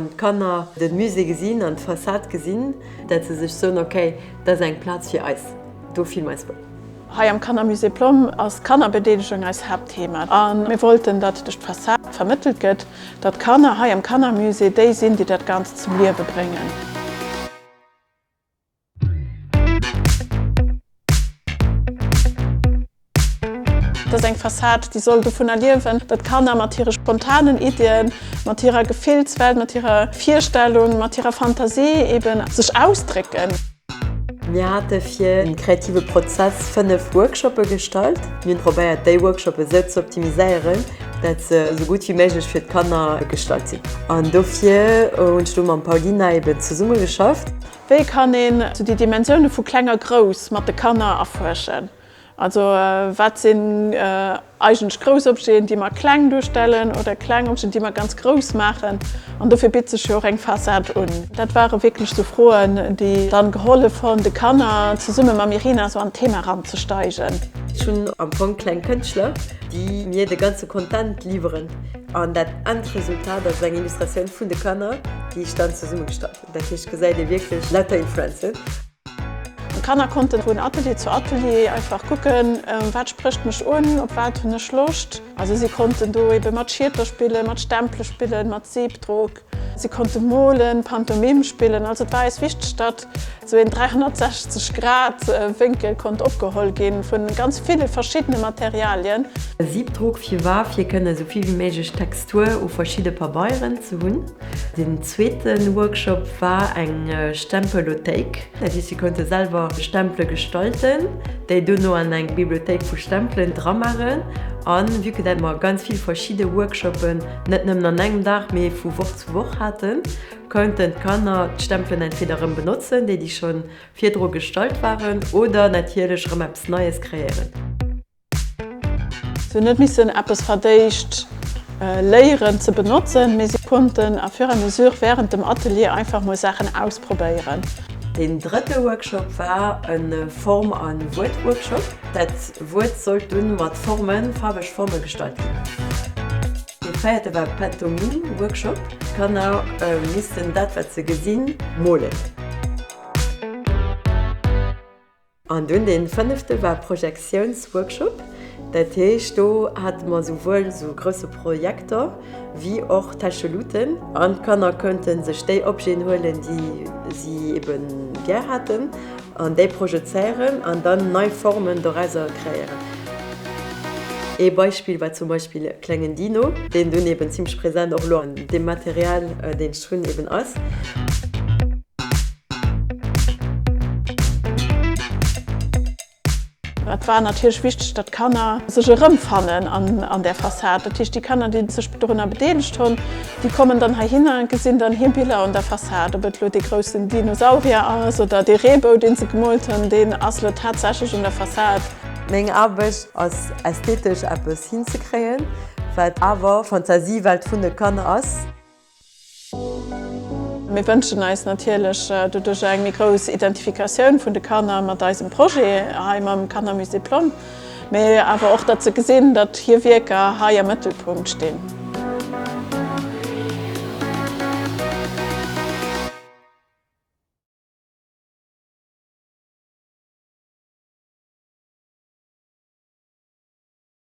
wann d'Kanner de Musée gesinn an d'Fassad gesinn, dat se sech soen, okay, dat ass eng Plaz fir eis, do fille mer eis wuel. Hei am Kannermusée Plomm ass d'Kannerbedeelegung eist Haaptthema a mir wollten, datt duerch d'Fassad vermëttelt gëtt, datt d'Kanner hei am Kannermusée déi sinn, déi dat Ganzt zum Liewe bréngen. Et ass eng Fassad, déi soll dovunner liewen, datt d'Kanner mat hire spontanen Iddien, mat hirer Gefillswelt, mat hirer Virstellung, mat hirer Fantasie eben sech ausdrécken. Mir hate fir de kreative Prozess 5 Workshoppe gestallt. Mir hunn probéiert, déi Workshoppe esou ze optimiséieren, dat se esou gutt wéi méiglech fir d'Kanner gestallt sinn. An dofir hunn ech do mam Paulina eben zesumme geschafft. Wéi kann een sou déi Dimensioune vu kleng a grouss mat de Kanner erfuerschen? Also wat sinn eigentlech grouss Objeten, déi mer kleng duerstellen oder kleng Objeten, déi mer ganz grouss maachen? An dofir bitt sech jo och eng Fassad un. Dat ware wierklech sou Froen, déi dann gehollef honn, de Kanner zesumme mam Irina sou an d'Thema eranzesteigen. Ech hunn am Fong kleng Kënschtler, déi mir de ganze Content liwweren an dat Endresultat ass eng Illustratioun vun de Kanner, déi ech dann zesummegestallt hunn. Dat heescht, et gesäit ee wierklech lauter Influenzen. D'Kanner konnten vun Atelier zu Atelier einfach kucken, wat sprécht mech un, op wat hunn ech Loscht. Also si konnten do ebe mat Schieter spillen, mat Stempele spillen, mat Siebdruck, si konnte molen, Pantomime spillen. Also et war eis wichteg, datt esou een 360 Grad Wénkel konnt opgeholl ginn vu ganz ville verschiddene Materialien. Siebdruck fir war fir kënne esou vill wéi méiglech Textur u verschidde Pabeieren ze hunn. Den zweete Workshop war eng Stempelothéik. Dat heescht, si konnte selwer Stempele gestalten, déi dono an eng Bibliothéik vu Stempelen dramaachen. A vue que dat mer ganz vill verschidde Workshoppen net nëmmen an engem Dag, mee vu Woch zu Woch haten, konnten d'Kanner d'Stempelen entweder erëm benotzen, déi déi scho virdru gestalt waren, oder natierlech erëm eppes Neies kreéieren. Se hunn net missen eppes verdéicht léieren ze benotzen, mee si konnten à fur et à mesure während dem Atelier einfach mol Saachen ausprobéieren. Deen drëtte Workshop war e Form a Wuert-Workshop. Dat Wuert sollt dunn mat Formen, faarweg Forme gestallt ginn. Dee véierte war Pantomime-Workshop. D'Kanner missten dat wat se gesinn molen. An dunn dee fënnefte war Projektiounsworkshop. Dat heescht, do hate mer souwuel esou grousse Projekter wéi och Täscheluten. An d'Kanner konnte sech déi Objeten huelen, déi si ebe gär haten, an déi projezéieren an dann nei Formen dorauser kreéieren. Ee Beispill war zum Beispill e klengen Dino, deen dunn eben zimmlech present och elo an deem Material, deen ech hunn, eben ass. Et war natierlech wichteg, datt d'Kanner sech erëmfannen an där Fassad. Dat heescht, déi Kanner, déi sech dorunner bedeelegt hunn, déi kommen dann heihinner an gesinn dann hir Biller un der Fassad. Ob et elo dee groussen Dinosaurier ass oder dee Reebou, dee se gemoolt hunn, deen ass elo tatsächlech un der Fassad. Meng Aarbecht ass ästhetesch eppes hinzekréien, wat awer d'Fantasiewelt vun de Kanner ass. Mir wënschen eis natierlech doduerch eng méi grouss Identifikatioun vun de Kanner mat eisem Projet hei mam Kannermusée Plomm, mee awer och, datt se gesinn, datt hir Wierker hei am Mëttelpunkt stinn.